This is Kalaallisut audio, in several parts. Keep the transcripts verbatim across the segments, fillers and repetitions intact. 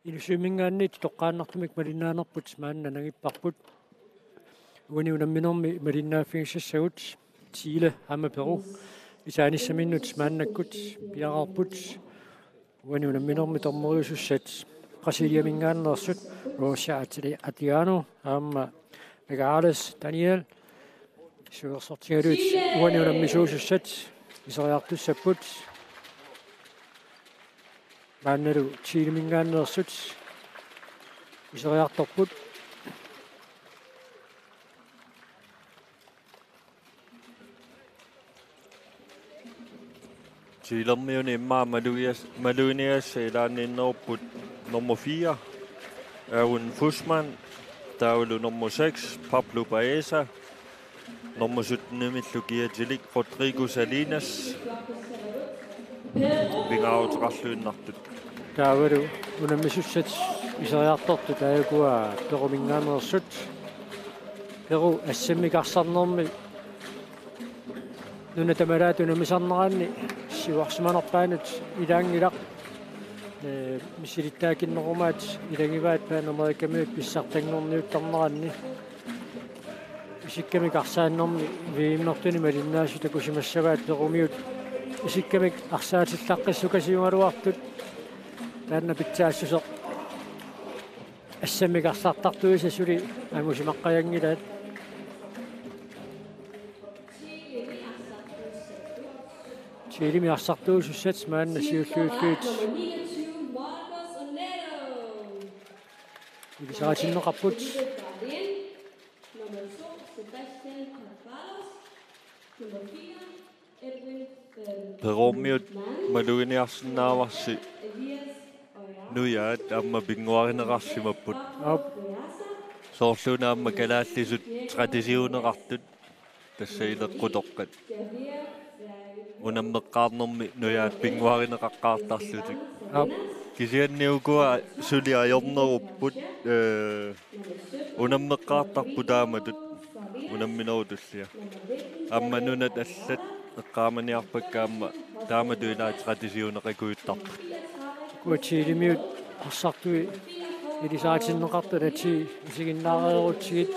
Inussivimminngaanniit toqqaannartumik malinnaanerput maanna nangipparput. Uani unamminermi malinnaaffigisassagut Chile aamma Peru isaanissaminnut maannakkut piareerput. Uani unamminermi dommeriusussat Brasiliaminngaanneersut Rocha Adriano aamma Megales Daniel. Suersortigalugit uani unammisuusussat iseriartussapput. Maannalu Chileminngaanneersut iseriartorput. Chilermiuni immaqa malugias-, maluginiagassat ilaanniinnerupput nummer fire, Erwin Fussmann, taavalu nummer seks, Pablo Baeza, nummer syttenimillu kiatilik Rodrigo Salinas, pingaaruteqarluinnartut. Taavalu unammisussat iseriartortut taakku Peruminngaanneersut. Peru S M-ip arsarnermi nuna tamalaat unammisarneranni siuarsimanerpaanut ilaanngilaq, ee, misilittaakinnerumaat ilagivaat Panamerikamiut pissartanngorniuttarneranni. Isikkamik arsaannermi V M-ertuni malinnaasut takusimassavaat Perumiut isikkamik arsaatillaqqissukasioraluartut. Taanna pitsaassuseq S M-ip arsartartuisa suli angusimaqqajanngilaat. Chilemi arsartuusussat maanna siulliullugit ilisaritinneqarput. Perumiut maluginiarsinnaavarsi nujaat aamma pinnguarineqarsimapput. Aap. Soorluuna aamma kalaallisut traditioneqartut tassa ileqqutoqqat. Unammeqqaarnermi nujaat pinnguarineqaqqaartarlutik. Aap. Kisianni ukua suli ajornerupput, ee, unammeqqaartarput taamatut unamminerup tullia. Aamma nunat allat eqqaamaniarpakka aamma taamatut ilaa traditioneqakujuttarput. Ukua Chilemiut arsartui ilisaritinneqartut atii isiginnaareerutsigit,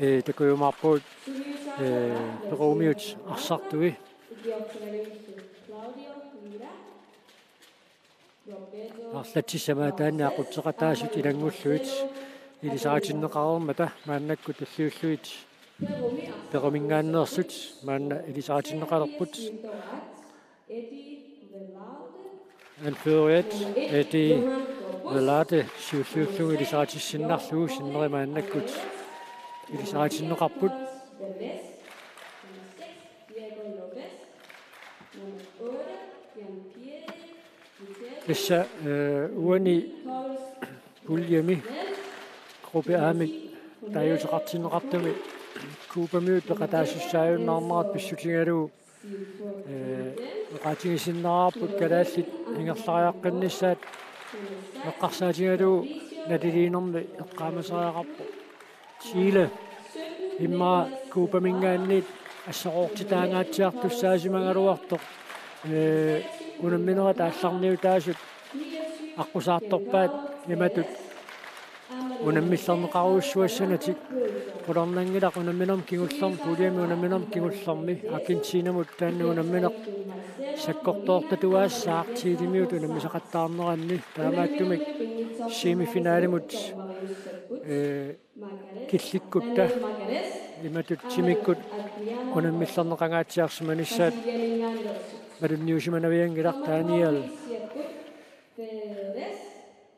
ee, takujumaarpugut, ee, Perumiut arsartui. Arlatsissamaataanni aqutseqataasut ilanngullugit ilisaritinneqareermata maannakkut tulliullugit Peruminngaanneersut maanna ilisaritinneqalerput. Anføreriat Eddie Velarde siulliullugu ilisaritissinnarlugu sinneri maannakkut ilisaritinneqarput. Tassa, ee, uani puljemi gruppe A-mik taaguuteqartinneqartumi Cubamiut peqataasussaajunnaarnerat pissutigalugu, ee, oqaatigisinnaavarput kalaallit ingerlariaqqinnissaat eqqarsaatigalugu naliliinermi eqqaamasariaqarpoq. Chile immaqa Cubaminngaanniit assaroortitaangaatsiartussaasimangaluartoq, ee, unamminerat aallarniutaasut aqqusaartorpaat imatut unammillerneqarujussuassanatik. Qularnanngilaq unamminermi kingullermi, puljemi unamminermi kingullermi Argentinamut taanna unammineq sakkortoortatuaassaaq Chilemiut unammisaqattaarneranni. Taamaattumik semifinalimut, ee, killikkutta imatut timikkut unammillerneqangaatsiarsimanissaat malunniusimanavianngilaq. Daniel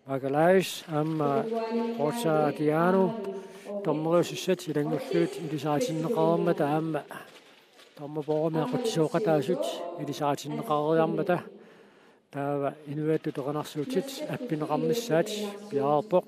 Magalhães aamma Rocha Adriano dommeriusussat ilanngullugit ilisaritinneqareermata aamma dommerboardimi aqutsisooqataasut ilisaritinneqareeriarmata. Taava inuiattut erinarsuutit appineqarnissaat piareerpoq.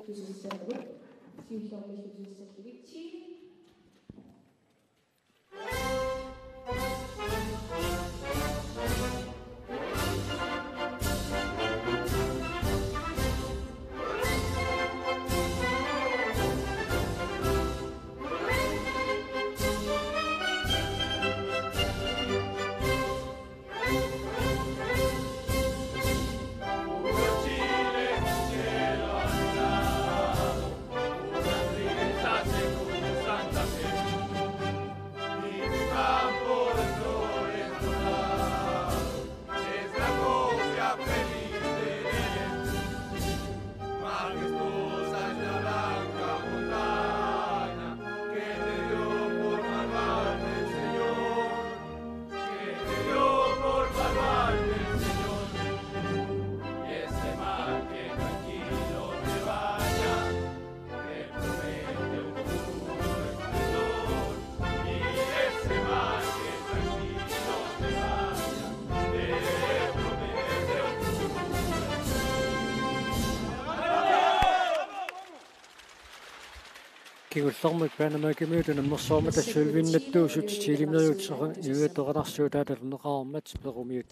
Ullermik Panamaakimiut unammersuarmata siuinnattuusut Chilemiut Inuit Erinarsuutaa talerneqareermat Perumiut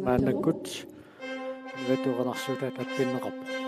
maannakkut Inuit Erinarsuutaa tappinneqarpoq.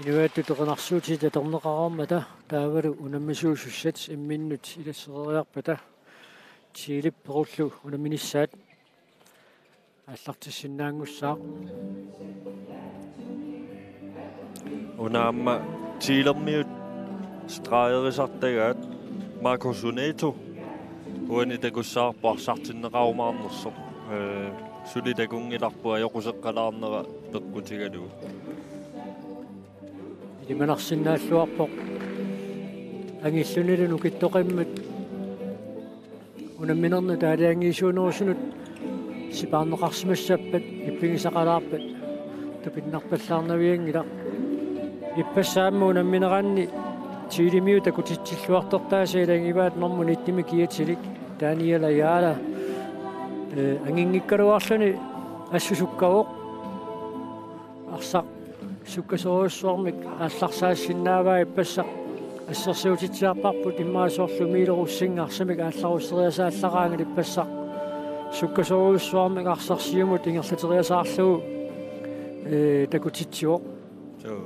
Inuiattut Erinarsuutit talerneqareermata taavalu unammisuusussat imminnut ilasseriarpata Chilep Perullu unamminissaat aallartissinnaanngussaaq. Una aamma Chilemiut stregerisartagaat Marcos Neto uani takussavarput arsartinneqarumaarnersoq. Ee, suli takunngilarput ajoquseqqalaarnera peqqutigalugu. Ilimanarsinnaalluarpoq angillunilu nukittoqimmat unamminerni taaliangiisuunerusunut sipaarneqarsimassappat ippigisaqalaarpat tupinnarpallaarnavianngilaq. Ippassaq aamma unammineranni Chilemiut takutitsilluartortaasa ilagivaat normu nittenimi kiatilik Daniel Ayala. Ee, anginngikkaluarluni assut sukkavoq. Arsaq sukkasoorujussuarmik aallarsaassinnaavaa ippassaq assersuutitsiarparput immaqa soorlu Emil Rosing arsamik aallarusseriasaallaraangat ippassaq sukkasoorujussuarmik arsaq siumut ingerlateriasaarlugu, ee, takutitsivoq. Suu.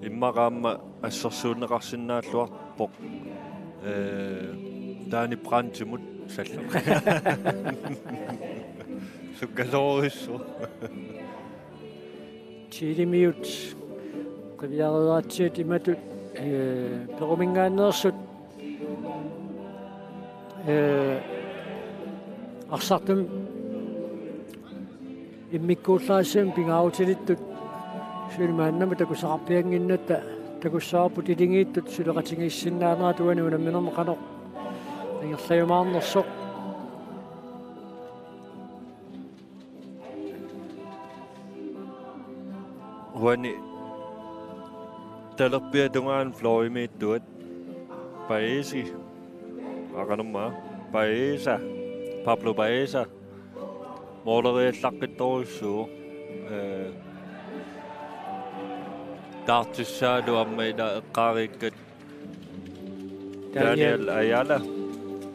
Immaqa aamma assersuunneqarsinnaalluarpoq, ee, Dani Brandtimut sallaq. Sukkasoorujussuaq. Chilemiut qiviareeratsiat imatut, ee, Peruminngaanneersut, ee, arsartumik immikkuullarissamik pingaarutilittut suli maannamut takusaqarpiannginnatta takussavarput iligiittut suleqatigiissinnaanerat uani unamminermi qanoq ingerlajumaarnersoq. Uani talerpiata tungaanut fløjimiittuat Paesi, aa, qanormaa, Paesa, Pablo Paesa, måleriallaqqittorujussuuvoq. Ee, taartissaalu aamma ila eqqaariikkat Daniel. Daniel Ayala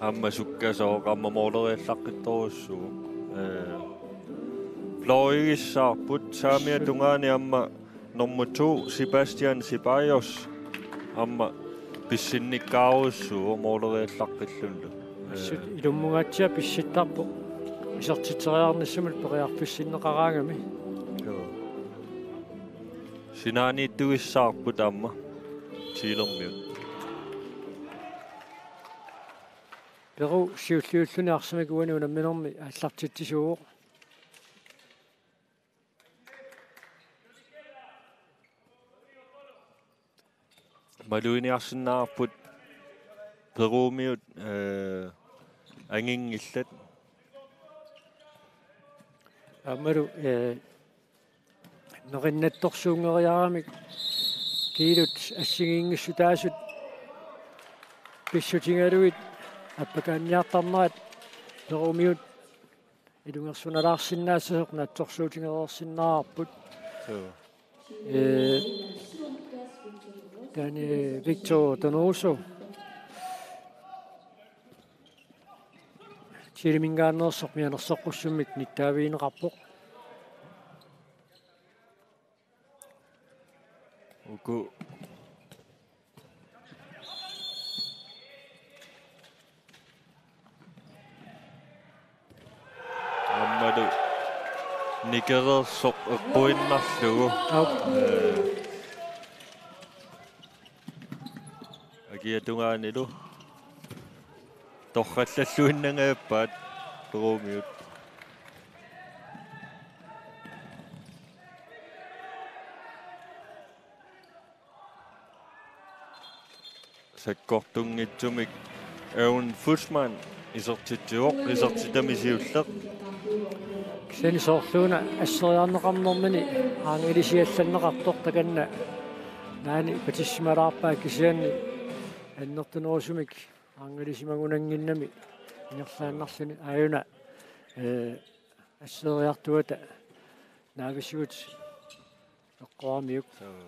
aamma sukkasooq aamma måleriallaqqittorujussuuvoq. Ee, fløjigissaarput saamiata tungaani aamma nummer to, Sebastian Ceballos, aamma pissinnikkaarujussuuvoq måleriallaqqillullu. Assut ilummungaatsiaq pissittarpoq. Isertitseriarnissamut periarfissinneqaraangami. Joo. Sinaaniittugissaarput aamma Chilemiut. Peru siulliulluni arsamik uani unamminermi aallartitsisuuvoq. Maluginiarsinnaavarput Perumiut, ee, anginngillat. Aammalu, ee, nerinnattorsuunngeriaramik kiilut assigiinngissutaasut pissutigalugit appakaanniartarnerat Perumiut ilungersunalaarsinnaassasoq naatsorsuutigereersinnaavarput. Joo. Ee, taanna Victor Donoso Chileminngaanneersoq mianersoqqussummik nittaavigineqarpoq. Uku Nikereersoq eqquinnarlugu. Aap. Ee, akiatungaanilu torrallalluinnangaappaat Perumiut. Sakkortunngitsumik Aaron Fussmann isertitsivoq, isertitami siulleq. Kisianni soorluuna asseriarneqarnermini aanngalisiallanneqartoq takanna naani patissimalaarpaa kisianni annertunerusumik aanngalisimagunannginnami ingerlaannarluni aajuna, ee, asseriartuata naavisigut eqqoramiuk. Soo.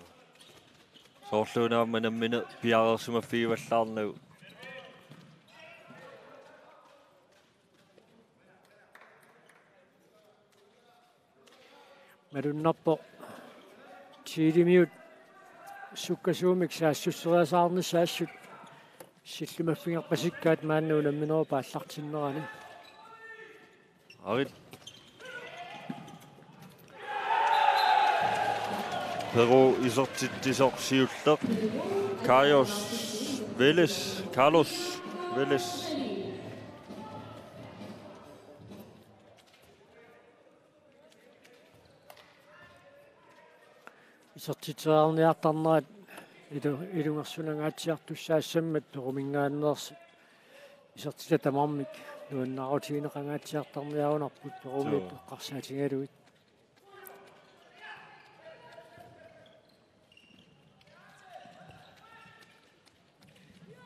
Soorluuna aamma nammineq piareersimaffigivallaarnagu. Malunnarpoq Chilemiut sukkasuumik saassusseriasaarnissaassut sillimaffigerpasikkaat maanna unamminerup aallartinnerani. Arit. Peru isertitsisoq siulleq. Carlos Vélez. Carlos Vélez. Isertitseriarniartarnerat ilu-, ilungersunangaatsiartussaassammat Peruminngaanneersut isertitat tamarmik nuannaarutigineqangaatsiartarniarunarput Perumiut. Joo. Eqqarsaatigalugit.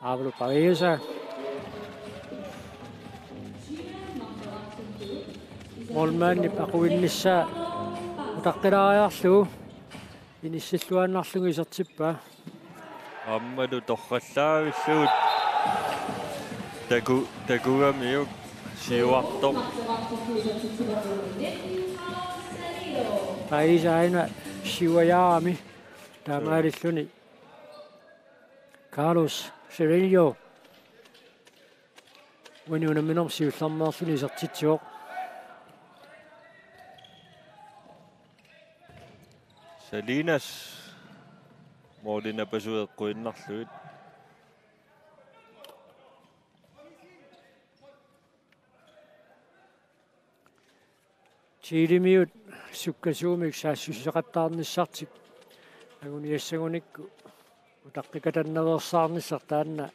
Pablo Paisa. Målmandip aquinnissaa utaqqilaariarlugu inissilluaannarlugu isertippaa. Aammalu torrallaavillugu taku-, takugamiuk siuartoq. Paisa aajuna siuajaarami taamaalilluni. Carlos Sevelio. Uani unamminermi siullermeerluni isertitsivoq. Salinas. Målip napasui eqquinnarlugit. Chilemiut sukkasuumik saassusseqattaarnissartik anguniassagunikku utaqqikatannaveersaarnissaq taanna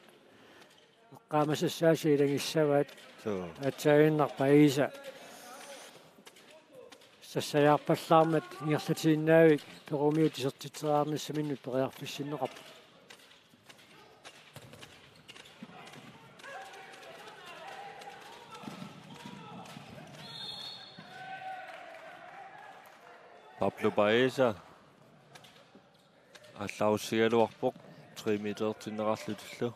eqqaamasassaasa ilagissavaat. Soo. Aatsaannguaq Paisa sassajaarpallaarmat ingerlatiinnaavik Perumiut isertitseriarnissaminnut periarfissinneqarpoq. Pablo Paisa. Aallarussigaluarpoq tre metertinneqarlutillu.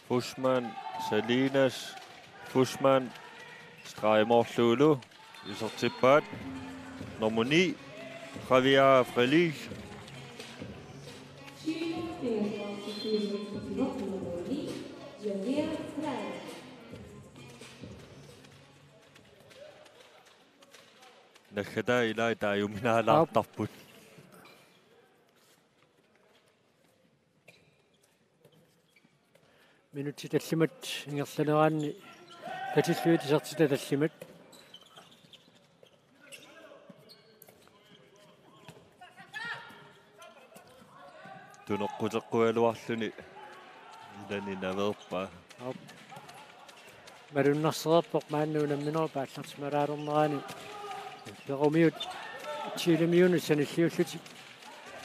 Fussmann, Salinas, Fussmann, stregmoorlugulu isertippaat. Nummer ni, Javier Frelih. Naggataa ilaat taajuminaalaartarput. Minutsit tallimat ingerlaneraanni katillugit isertitat tallimat. Tuneqquteqqugaluarluni ilani naveerpaa. Aap. Malunnarsereerpoq maanna unamminerup aallartimalaalernerani. Perumiut Chilemiunut sanilliullutik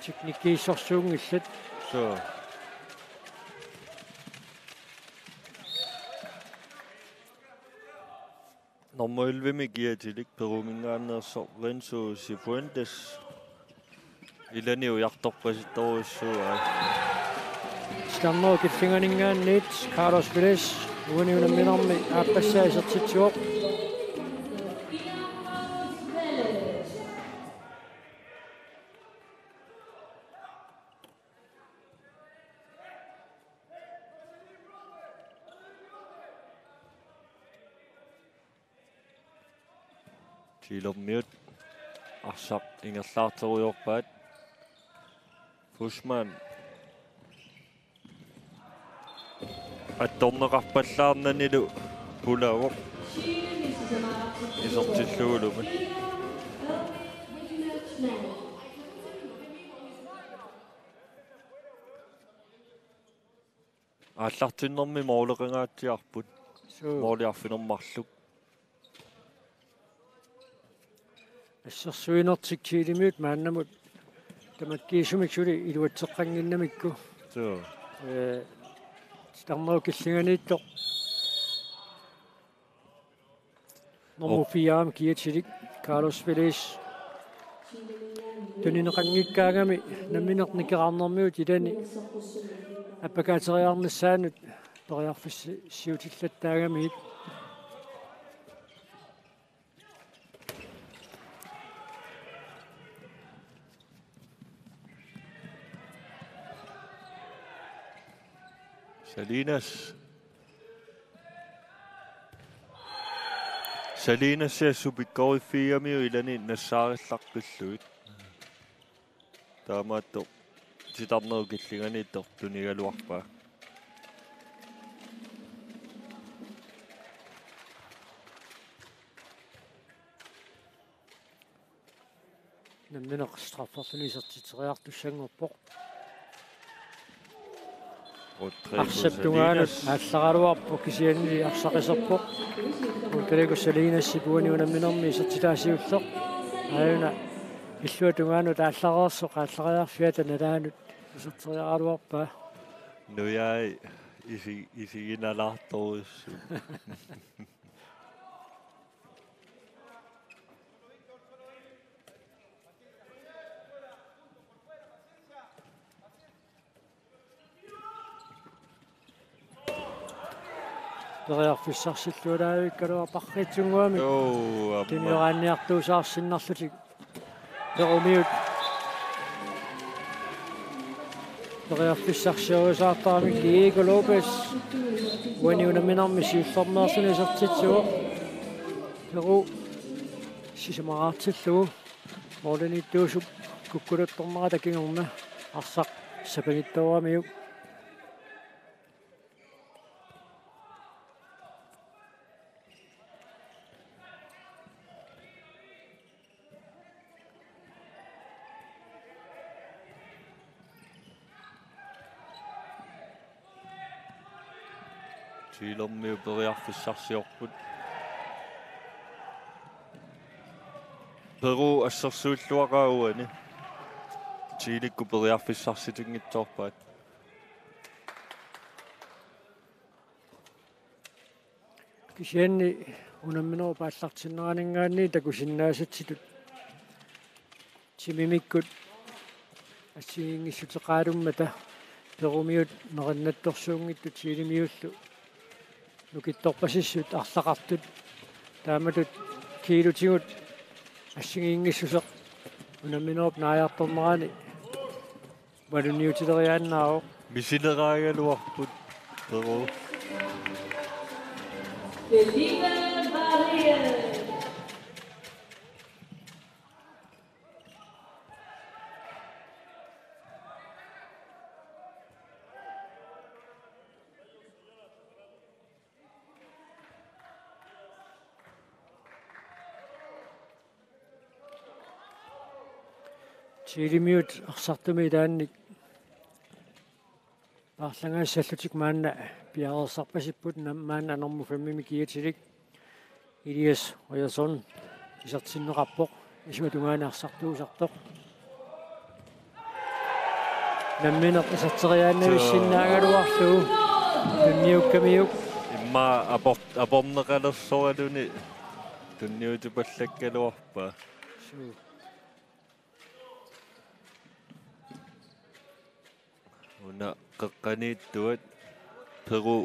teknikkiissorsuunngillat. Soo. Nummer elleve-mi kiatilik Peruminngaanneersoq Renzo Cifuentes. Ilani ujartorpasittorujussuuaa. Titarnerup killinganinngaanniit Carlos Vélez uani unamminermi aappassaa isertitsivoq. Tiilermiut arsaq ingerlaartorujoorpaat. Fuchsmann attorneqarpallaarnanilu pulaavoq isertillugulumi. Aallartinnermi mooleqangaatsiarput. Suu. Mooli arfineq-marluk. Assersuinertik Thielemiut maannamut tamakkiisumik suli iluatseqqannginnamikku. Suu. Ee, titarnerup killinganiittoq. Nummer Op. fire-mi kiatilik Carlos Feliz. Tunineqanngikkaangami nammineq nikerarnermiut ilani appakaateriarnissaannut periarfissiutillattaagamiit. Salinas. Salinas assut pikkoriffiigamiuk ilani nassaarillaqqillugit. Taamaattoq titarnerup killinganiittoq tunigaluarpaa. Nammineq strafferluni isertitseriartussanngorpoq. Rodrigo Arsap tungaanut Salinas. Aallaraluarpoq kisianni arsaq iserpoq. Rodrigo Salinas uani unamminermi isertitaasiulleq. Aajuna illuatungaanut aallareersoq aallariarfiata nalaanut iserteriaraluarpaa. Nujai isi-, isiginalaartorujussuuvoq. Periarfissarsilluaraavikkaluarput parriitsunnguamik. Joo, aamma. Tunioraanniartuusaarsinnarlutik. Perumiut. Periarfissarsioriusaartaramik Diego Lopez. Uani unamminermi siullermeerluni isertitsivoq. Peru sisamaraartillugu. Mooliniittuusup kukkuluttornerata kingorna arsaq sapanngitsooramiuk. Chilermiut periarfissarsiorput. Peru assersuilluaqaat uani. Chilikkut periarfissarsitinngitsoorpaat. Kisianni unamminerup aallartinneraninngaanniit takusinnaasatsitut timimikkut assigiinngissuteqaalummata perumiut nerinnattorsuunngitsut Chilemiullu nukittorpasissut arlaqartut taamatut kiilutigut assigiinngissuseq unamminerup naajartornerani ualunniutileriaannaavoq. Misileraagaluarput Peru. Chilemiut arsartumi ilaannik paarlangaassallutik maanna piareersarpasipput nam-, maanna nummer fem-imi kiatilik Elias Ryerson isertinneqarpoq, isuata tungaanut arsartuusartoq. Nammineq iserteriaannavissinnaagaluarlugu tunniukkamiuk. Immaqa apor-, aporneqalersoraluni tunniutipallakkaluarpaa. Suu. Una qeqqaniittuat Peru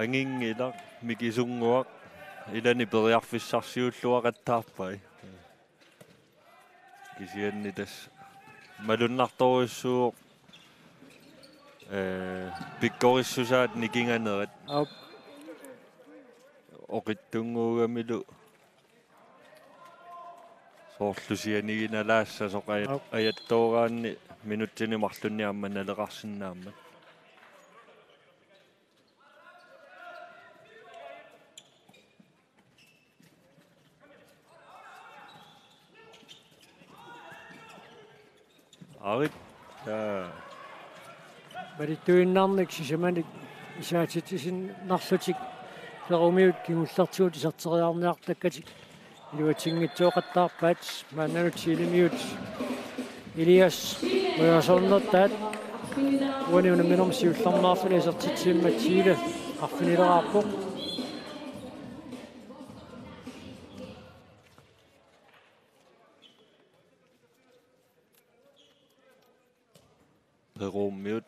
anginngilaq mikisunnguaq ilani periarfissarsiulluaqattaarpai. Kisianni tassa malunnartorujussuuvoq, ee, pikkorissusaat nikinganerat. Aap. Oqitsunnguugamilu Soorlu sianiginalaassasoq ajat-, Aap. Ajattooraanni minutsini marlunni aamma naleqarsinnaammat. Arit. Ja. Malittuinnarnik sisamanik isaatitsiinnarlutik Perumiut kingullertigut iserteriarniartakkatik iluatsinngitsoortarpaat. Maannamut Thielemiut Elias ujasornertaat uani unamminermi siullermeerluni isertitsimmat Thiele arfinileraarpoq. Perumiut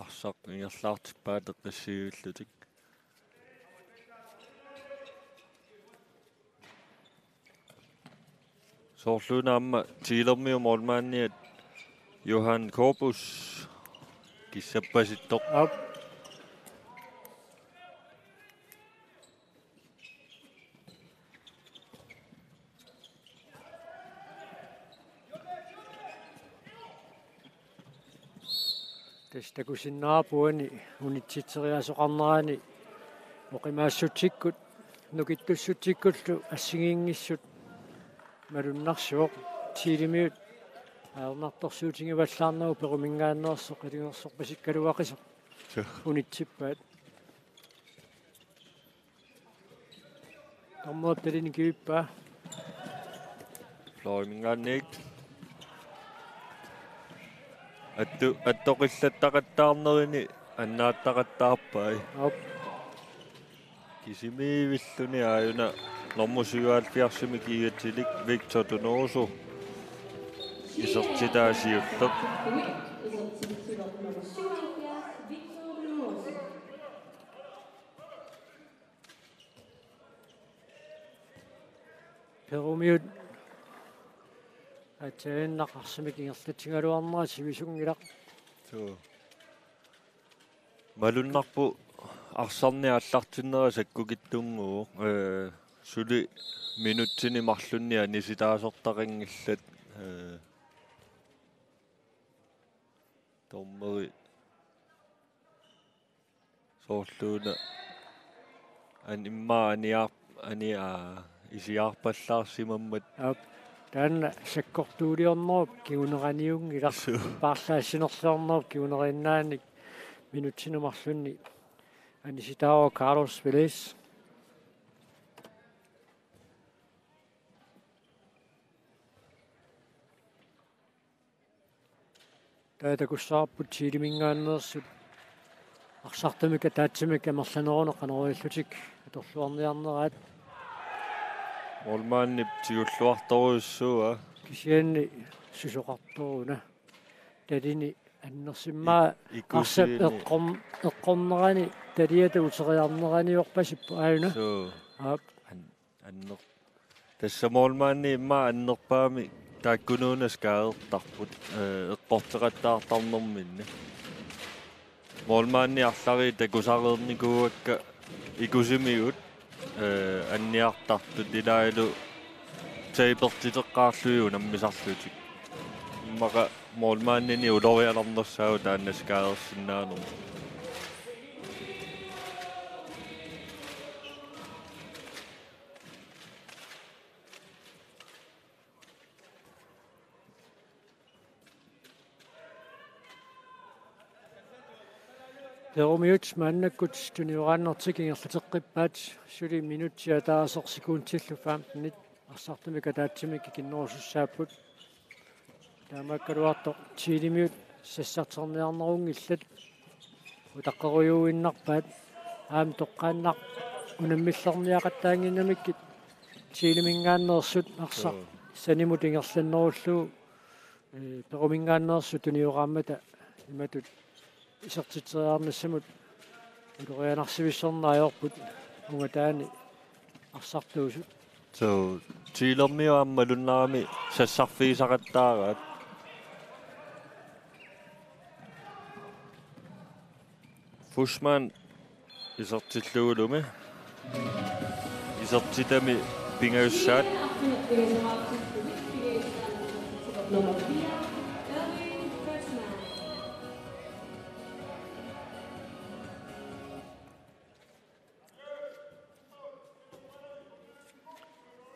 arsaq ingerlaartippaat eqqissivillutik. Soorluuna aamma Thielermiut målmandiat Johan Corpus kissappasittoq. Aap. Tassa takusinnaavarput uani unitsitseriaasoqarnerani oqimaassutsikkut nukittussutsikkullu assigiinngissut malunnarsivoq. Thielemiut ajornartorsiutigivallaarnagu Peruminngaanneersoq ilungersorpasikkaluaqisoq. Suu. Unitsippaat. Dommerip talini kivippaa. Fløjiminngaanniit. Attu-, attoqillattaqattaarnerini annaattaqattaarpai. Aap. Kisimiivilluni aajuna normu syvoghalvfjerdsimi kiiatilik Victor Donoso. Isertitaa siulleq. Perumiut aatsaannaq arsamik ingerlatsigaluarnerat sivisunngilaq. Suu. Malunnarpoq arsarneq aallartinnera sakkukitsunnguuvoq. Ee, suli minutsini marlunni anisitaasortaqanngillat. Ee, dommeri soorluuna an-, immaqa aniar-, ani-, aa, isiarpallaarsimammat. Aap, taanna sakkortuuliornerup kinguneraniunngilaq. Suu. Paarlaassinerluarnerup kinguneriinnaanik minutsini marlunni anisitaavoq Carlos Velez. Taava takussavarput Thieleminngaanneersut arsartumik ataatsimik amerlaneruneq qanorillutik atorluarniarneraat. Målmandip tigulluartorujussuuvoq. Kisianni susoqartoruna. Talini annersimmaa. I-, ikusiini. Arsap eqqorn-, eqqornerani taliata uteriarneraniorpasippoq aajuna. Suu. Aap. An-, anner-, tassa målmandi immaqa annerpaamik taakkunuuna skadertarput, ee, eqqorteqattaartarnerminni. Målmandi arlallit takusareernikuuakka ikusimigut, ee, anniartartut ilaallu tapertiteqqaarlugit unammisarlutik. Immaqa målmandini ulorianarnersaavoq taanna skadersinnaanermut. Perumiut maannakkut tunioraannartik ingerlateqqippaat, suli minutsi ataaseq sekundillu femtenit arsartumik ataatsimik ikinnerusussaapput. Taamaakkaluartoq Thielemiut sassarterniarnerunngillat. Utaqqerujuinnarpaat aamma toqqaannaq unammillerniaqattaannginnamikkit Thieleminngaanneersut arsaq. Joo. Sanimut ingerlannerullugu, ee, Peruminngaanneersut tunioraammata imatut isertitseriarnissamut ulorianarsivissorneq ajorput ungataani arsartuusut. Suu, Thielermiut aamma malunnarami sassarfigisaqattaaraat. Fussmann isertillugulumi. Isertitami pingajussaat. Nummer fire, Erwin Fetchner.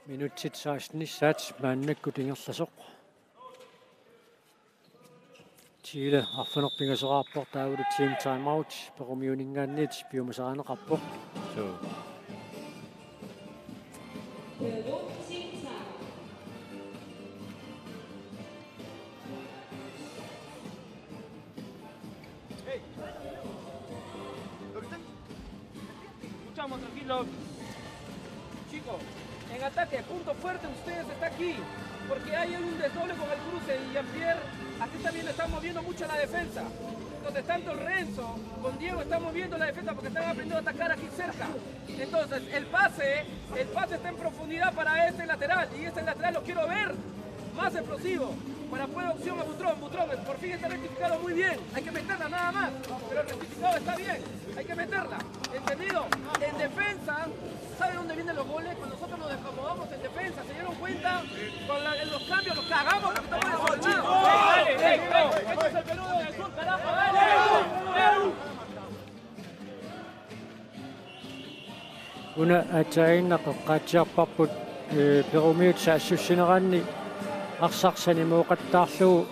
Minutsit seksten-issaat maannakkut ingerlasoq. Chile arfineq-pingasoqarpoq, taavalu team timeout, Perumiuninngaanniit piumasarineqarpoq. Suu. Hey. Luchamos, tranquilo. Chicos, en ataque, punto fuerte de ustedes está aquí, porque hay un desdoble con el cruce y Jean-Pierre, aquí también está moviendo mucho la defensa. Entonces, tanto Renzo con Diego están moviendo la defensa porque están aprendiendo a atacar aquí cerca. Entonces, el pase, el pase está en profundidad para este lateral y este lateral lo quiero ver más explosivo para poder opción a Butrón. Butrón, por fin está rectificado muy bien. Hay que meterla nada más, pero el rectificado está bien. Hay que meterla. ¿Entendido? En defensa, ¿sabe dónde vienen los goles? Cuando nosotros nos desacomodamos en defensa, ¿se dieron cuenta? Con la- los cambios, los cagamos porque estamos desordenados. Dale, dale, dale. Este es el Perú del Sur, carajo, dale. Una aatsaannguaq eqqaatsiarparput, ee, Perumiut saassussineranni arsaq sanimooqattaarlugu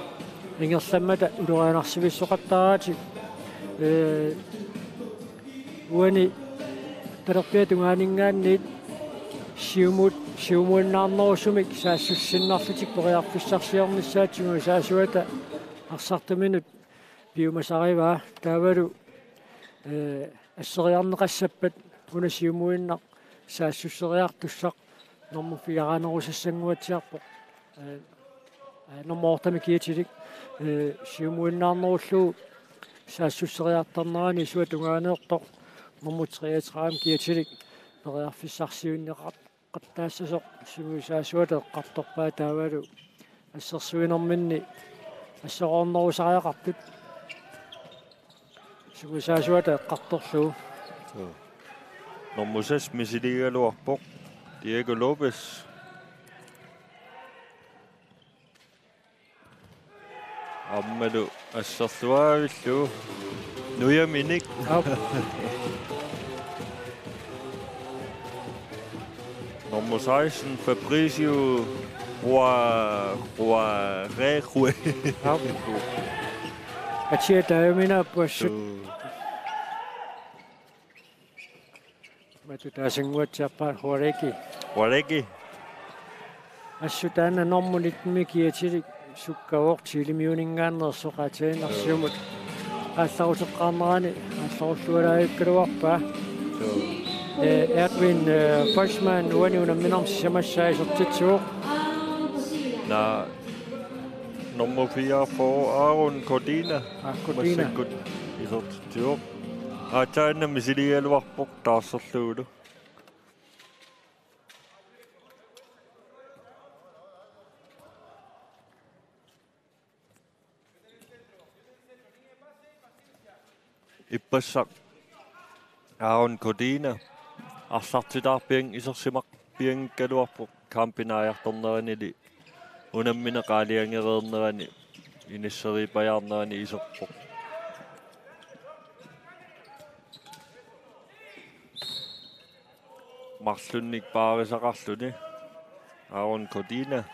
ingerlammata ulorianarsivissoqattaaratik. Ee, uani talerpiata tungaaninngaanniit siumut-, siumuinnaarnerusumik saassussinnarlutik periarfissarsiornissaat sungiusaasuata arsartuminut piumasarivaa, taavalu, ee, asseriarneqassappat una siumuinnaq saassusseriartussaq normu fiaraanerusassannguatsiarpoq. Ee, ee, normu otte-mi kiatilik, ee, siumuinnaarnerullugu saassusseriartarnerani isua tungaaniittoq normu treogtredive-mi kiatilik periarfissarsiuinneqar-, qattaassasoq sungiusaasuata eqqartorpaa, taavalu assersuinerminni asseroornerusariaqartut sungiusaasuata eqqartorlugu. Suu. Normu seks misiligaluarpoq, Diego Lopez. Aammalu asserluaavillugu nujaminik. Aap. Normu seksten, Fabrizio Rua-, Ruarejue. Aap. Atia tajuminaapput assut. Suu. Matutaasanguatsiarpaat Huareki. Huareki. Assut taanna normu nitten-mi kiatilik sukkavoq, Chilemiuninngaanneersoq, aatsaannguaq siumut aallaruteqqaarnerani aallarullualaajukkaluarpaa. Suu. Ee, Edwin, ee, Fleischmann uani unamminermi sisamassaa isertitsivoq. Naa, normu fireogfyrre, Aaron Cordina. Aa, Cordina. Massakkut isertitsivoq. Aatsaannguaq misiligaluarpoq taarserlugulu. Ippassaq Aaron Cordina arsartitaarpian-, isersimarpianngikkaluarpoq kampinaajartorneranili unammineq aalajangereernerani inisseriipajaarnerani iserpoq. Marlunnik paarisaqarluni Aaron Cordina.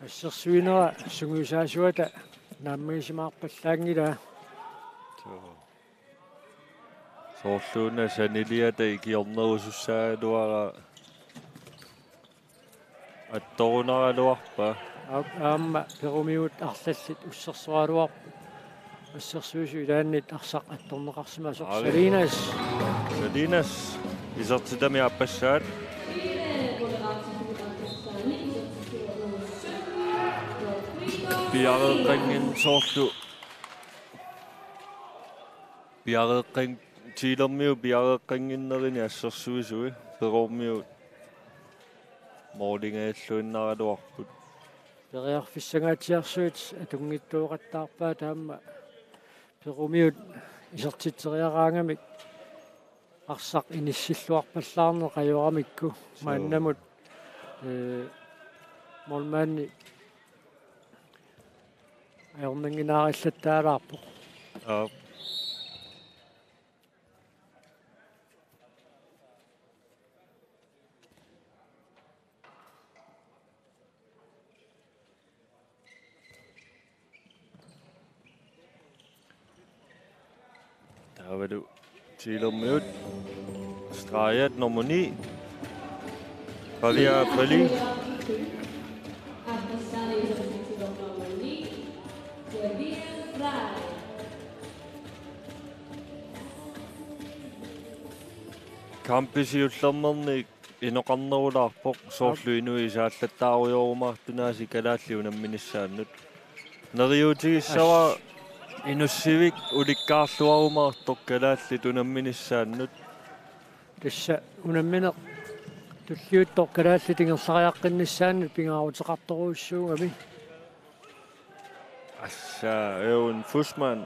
Assersuinera sungiusaasuata naammagisimaarpallaanngilaa. Suu. Soorluuna saniliata ikiornerusussaagaluarpaa. Attorunaraluarpaa. Aap, aamma Perumiut arlallit ussersoraluarput. Assersuisut ilaanniit arsaq attorneqarsimasoq. Aali. Salinas. Salinas isertitami aappassaat. Piareeqqanngin-, soorlu. Piareeqqan-, Chilermiut piareeqqannginnerini assersuisui Perumiut moolingajalluinnaraluarput. Periarfissangaatsiarsuit atunngitsooqattaarpaat aamma Perumiut isertitseriaraangamik arsaq inissilluarpallaarneq ajoramikku. Suu. Maannamut, eh, målmandi ajornannginnaarillattaalaarpoq. Aap. Taavalu Thylerumiut. Strejat nummer ni. Pavia Pali. Kampi siullernerni inoqarnerulaarpoq, soorlu inuit isaallattaarujorumaartunik kalaallit unamminissaannut. Neriuutigissavara Inussivik ulikkaarluarumaartoq kalaallit unamminissaannut. Tassa unammineq tulliuttoq kalaallit ingerlariaqqinnissaannut pingaaruteqartorujussuugami. Assa, Eun Fusman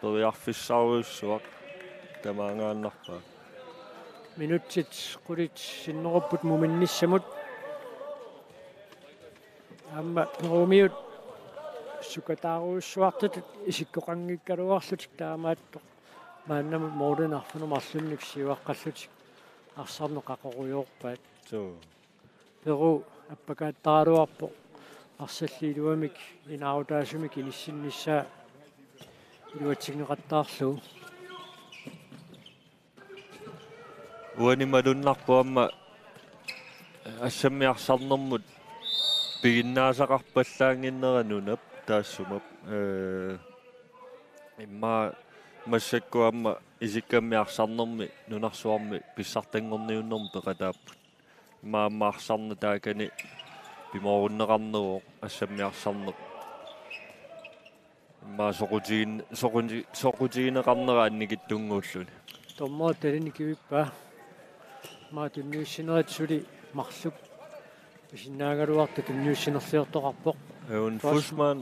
periarfissarujussuaq tamaangaannarpaa. Minutsit qulit sinnerupput muminnissamut. Aamma Perumiut sukataarujussuartut isikkoqanngikkaluarlutik taamaattoq. Maannamut målinik arfineq-marlunnik siuaqqallutik arsarneq qaqorujoorpaat. Suu. Peru appakaattaraluarpoq arsallit iluamik inaarutaasumik inissinnissaa iluatsinneqattaarlugu. Uani malunnarpoq aamma assammik arsarnermut piginnaasaqarpallaannginnera nunap taassuma. Ee, immaqa massakkut aamma isikkammi arsarnermi nunarsuarmi pissartanngorniunnermi peqataapput. Immaqa aamma arsarneq taakani pimoorunneqarneruvoq, assammik arsarneq. Immaqa soqutigin-, soquti-, soqutigineqarnera annikitsunnguulluni. Dommerit talinni kivippaa. Immaqa tunniussinerit suli marluk pisinnaagaluartut tunniussinerliortoqarpoq. Eun Fusman.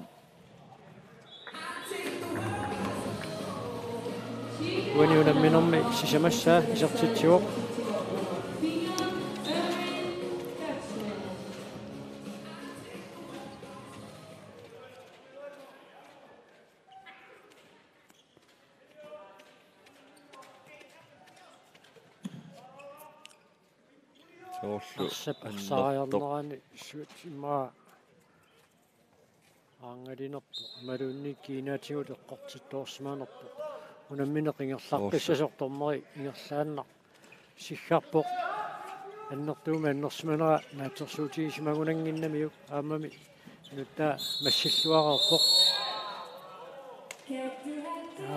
Uani unamminermi sisamassaa isertitsivoq. Soorlu arsap annertoq. Arsariarnerani suut immaqa aangalinerpoq, imaluunniit kiinaatigut eqqortittoorsimanerpoq. Unammineq ingerlaqqissasoq dommeri ingerlaannaq. Siggarpoq. Annertuumik annersimanera naatsorsuutigisimagunannginnamiuk aammami inuttaa massilluareerpoq.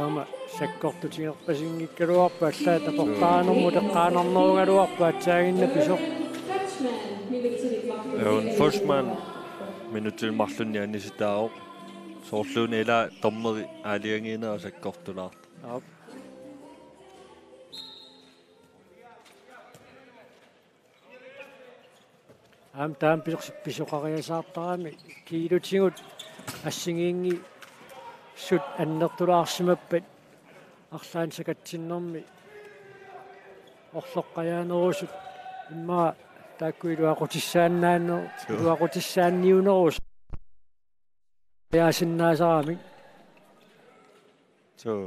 Aamma sakkortutigerpasinngikkaluarpoq, allaat taportaanermut eqqaanarnerugaluarpoq, aatsaannguaq pisoq. Eun Fusman minutsit marluk anisitaavoq. Soorluuna ila dommeri aalajangiinera sakkortulaartoq. Aap. Aamma taama pilersi pisoqariasaartarami kiilutigut assigiinngitsut annertulaarsimappat arlaannik sakatsinnermi orloqqajaanerusut immaqa taakku iluaqutissaannaanner-, suu, iluaqutissaanniunerusut. Pajaasinnaasarami. Suu.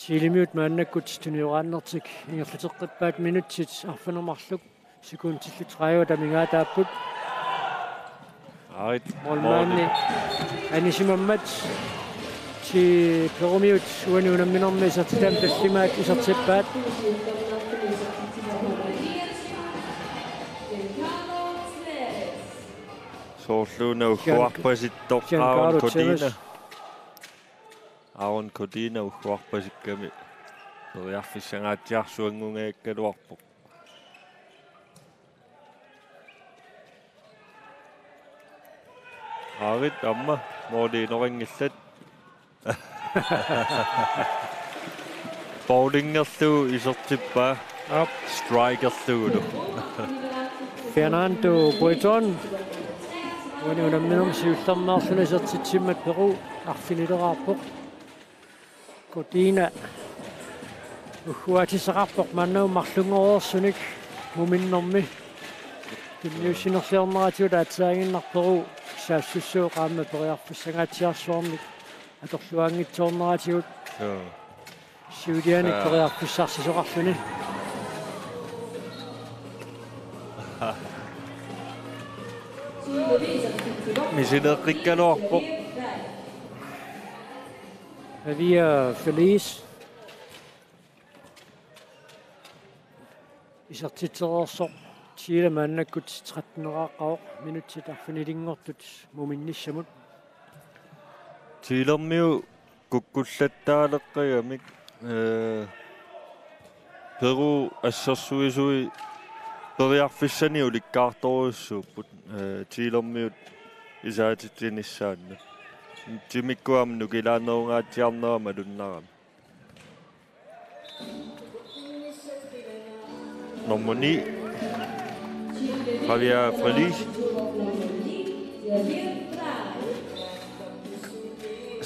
Thylerumiut maannakkut tunioraannertik ingerlateqqippaat, minutsit arfineq-marluk sekundillu tredive amigaataapput. Aarit. Målmandi. Målmandi anisimammat Thy-, Perumiut uani unamminermi isertitami tallimaat isertippaat. Soorluuna ugguarpasittoq Giancarlo Aaron Codina. Tevez. Aaron Codina ugguarpasikkami periarfissangaatsiarsuanngungajakkaluarpoq. Aarit aamma måli inoqanngillat. Bowlingerlugu isertippaa. Aap. Strikerlugulu. Fernando Buiton. Uani unamminermi siullermeerluni isertitsimmat Peru arfinileraarpoq. Kutina ugguaatissaqarpoq maannakkut marlunngoreersunik muminnermi. Tunniussinerliorneratigut aatsaaginnaq Peru saassussooq aamma periarfissangaatsiarsuarnik atorluaanngitsoorneratigut. Joo. Siuliani Aa. periarfissarsisoqarluni. Misileeqqikkaluarpoq. Pavia Feliz. Isertitsereersoq Chile maannakkut tretten-eraaqqavoq minutsit arfinilinngortut muminnissamut. Chilermiut kukkullattaaleqqigamik, ee, Peru assersuisui periarfissanik ulikkaartorujussuupput, ee, Chilermiut isaatitsinissaannut. Timikkut aamma nukilaanerungaatsiarnera malunnarami. Nummer ni, Javier Feliz.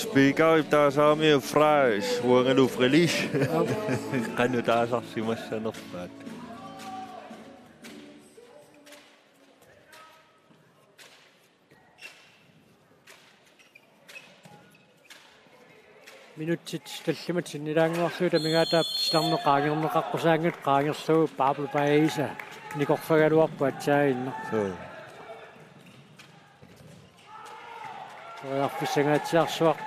Speakerip taasaramiuk Fries, uangalu Feliz. Qanoq taasarsimassanerpaat. Minutsit tallimat sinnilaannguarlugit amigaataap titarneq qaangerneqaqqusaanngitsoq, qaangerlugu Pablo Baeza nikorfagaluarpoq aatsaaginnaq. Suu. Periarfissangaatsiarsuaq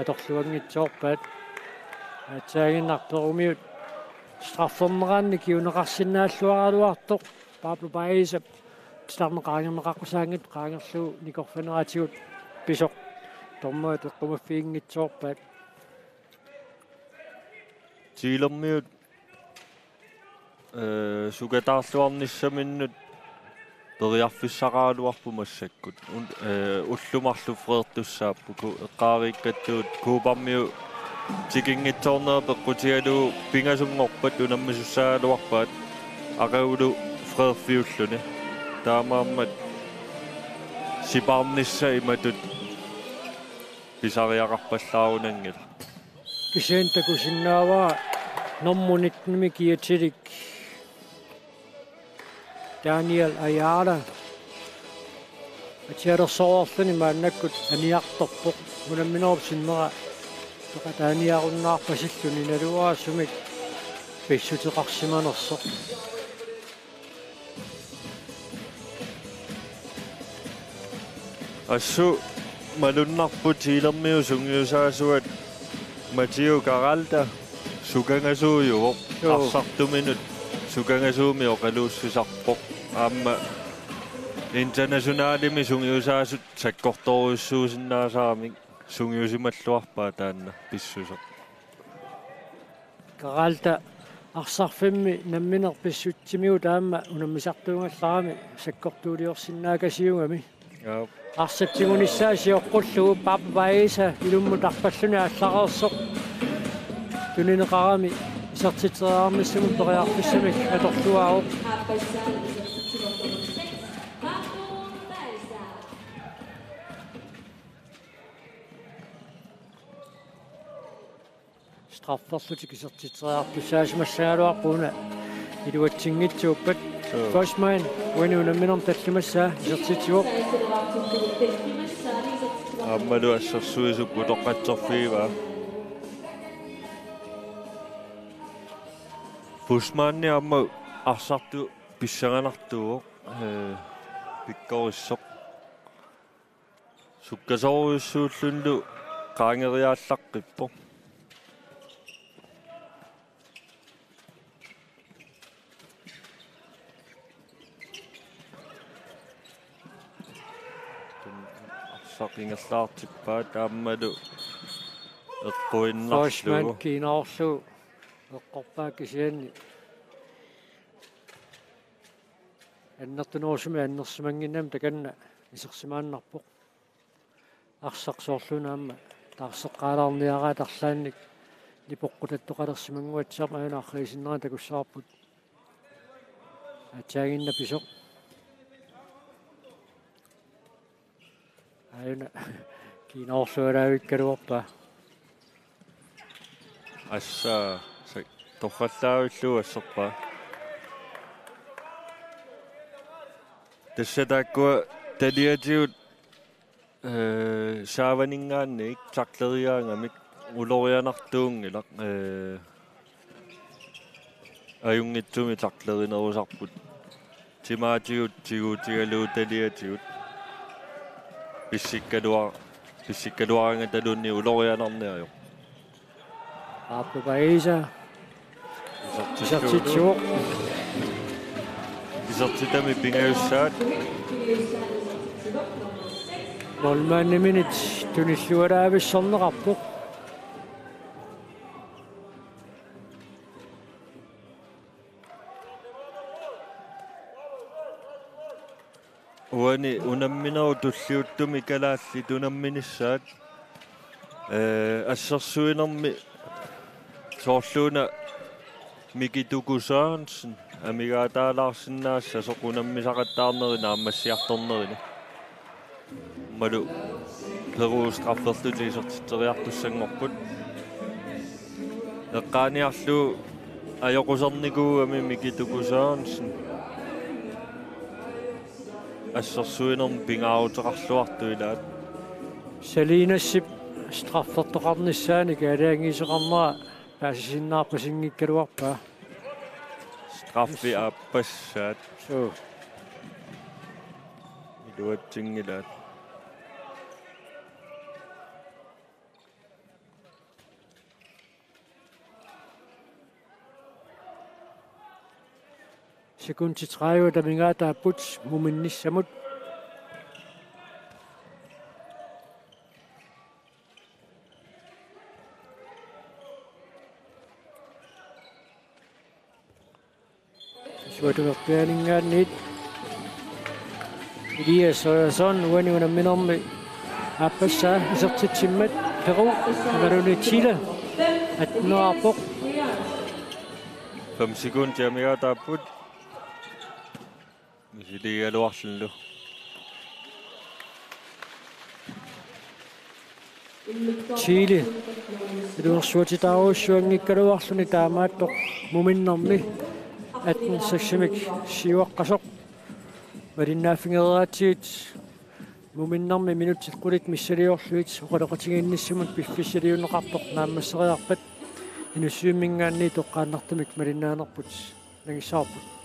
atorluanngitsoorpaat. Aatsaaginnaq Perumiut straffernerannik kiuneqarsinnaalluaraluartoq Pablo Baezap titarneq qaangerneqaqqusaanngitsoq, qaangerlugu nikorfaneratigut pisoq. Dommeri eqqumaffiginngitsoorpaat. Chilermiut, ee, sukataarluarnissaminnut periarfissaqaraluarput massakkut. Un-, ee, ullut marluk freertussaapput, ku-, eqqaariikkattut Cubamiut tikinngitsoornerat peqqutigalugu pingasunngorpat unammisussaagaluarpaat aqagulu freerfiulluni. Taamaammat sipaarnissaq imatut pisariaqarpallaarunanngilaq. Kisianni takusinnaavara nummer nitten-imi kiatilik Daniel Ayala. Atialersoreerluni maannakkut aniartorpoq. Unamminerup sinnera peqataaniarunnaarpasilluni, naluara sumik pissuteqarsimanersoq. Assut malunnarpoq Chilermiut sungiusaasuat Mateo Caralta sukangasuujuvoq. Joo. Arsartuminut sukangasuumik oqaluussisarpoq. Aamma internationalimi sungiusaasut sakkortoorujussuusinnaasaramik sungiusimalluarpaat taanna pissuseq. Caralta arsarfimmi nammineq pissutsimivut aamma unammisartuugallarami sakkortuuliorsinnaakasiugami. Joo. Arsaq tigunissaa sioqqullugu Pablo Baeza ilummut arpalluni aallareersoq tunineqarami isertitseriarnissamut periarfissamik atorluaavoq. Strafferlutik isertitseriartussaasimassagaluarput, una iluatsinngitsuuppat. Joo. Forsman uani unamminermi tallimassaa isertitsivoq. Aammalu assersuisup utoqqatserfigivaa. Forsmani aamma arsartut pissanganartuuvoq, ee, pikkorissoq. Sukkasoorujussuullunilu qaangeriaallaqqippoq. Arsaq ingerlaartippaat aammalu eqquinnarlugu. Forsman kiinnarlugu eqqorpaa kisianni annertunerusumik annersimannginnami takanna isersimaannarpoq. Arsaq soorluuna aamma taarseqqaalaarniaraat arlaannik nipoqqutattoqalersimannguatsiarmat aajuna arriisinnerani takussavarput. Aatsaaginnaq pisoq. Aajuna kiinnarlualaavikkaluarpaa. Assa sa-, torrallaavillugu asserpaa. Tassa taakkua taliatigut, eh, saavaninngaanniit taklerigaangamik ulorianartuunngilaq, eh, ajunngitsumik taklerinerusarput. Timaatigut tiguutigalugu taliatigut. Pissikkalua-, pissikkaluaraangataluunniit ulorianarneq ajorput. Aappu Paisa. Isertitsivoq. Isertitami pingajussaat. Målmandiminit tunillualaavissorneqarpoq. Uani unamminerup tulliuttumi kalaallit unamminissaat, eh, assersuinermi soorluuna Miki Tuku Sørensen amigaataalaarsinnaassasoq unammisaqattaarneri naammassiartornerini. Aammalu Peru strafferlutik isertitseriartussanngorput. Eqqaaniarlugu ajoqusernikuugami Miki Tuku Sørensen. Assersuinermi pingaaruteqarluartoq ilaat. Salinasip straffertoqarnissaanik aalajangiisoqarnera paasisinnaarpasinngikkaluarpaa. Straffi aappassaat. Suu. Iluatsinngilaat. Sekundit tredive amigaataapput muminnissamut. Suatumerpianinngaanniit Elias Sørensen uani unamminermi aappassaa isertitsimmat Peru ameruni Chile attenneqarpoq. Fem sekundit amigaataapput. Misiligaluarlunlu. Chile iluarsuatitaarujussuanngikkaluarluni taamaattoq muminnermi atten seksimik siuaqqasoq. Malinnaaffigereeratsigit muminnermi minutsit qulit missiliorlugit oqaloqatigiinnissamut piffissaliunneqartoq naammasseriarpat Inussivimminngaanniit toqqaannartumik malinnaanerput nangissavarput.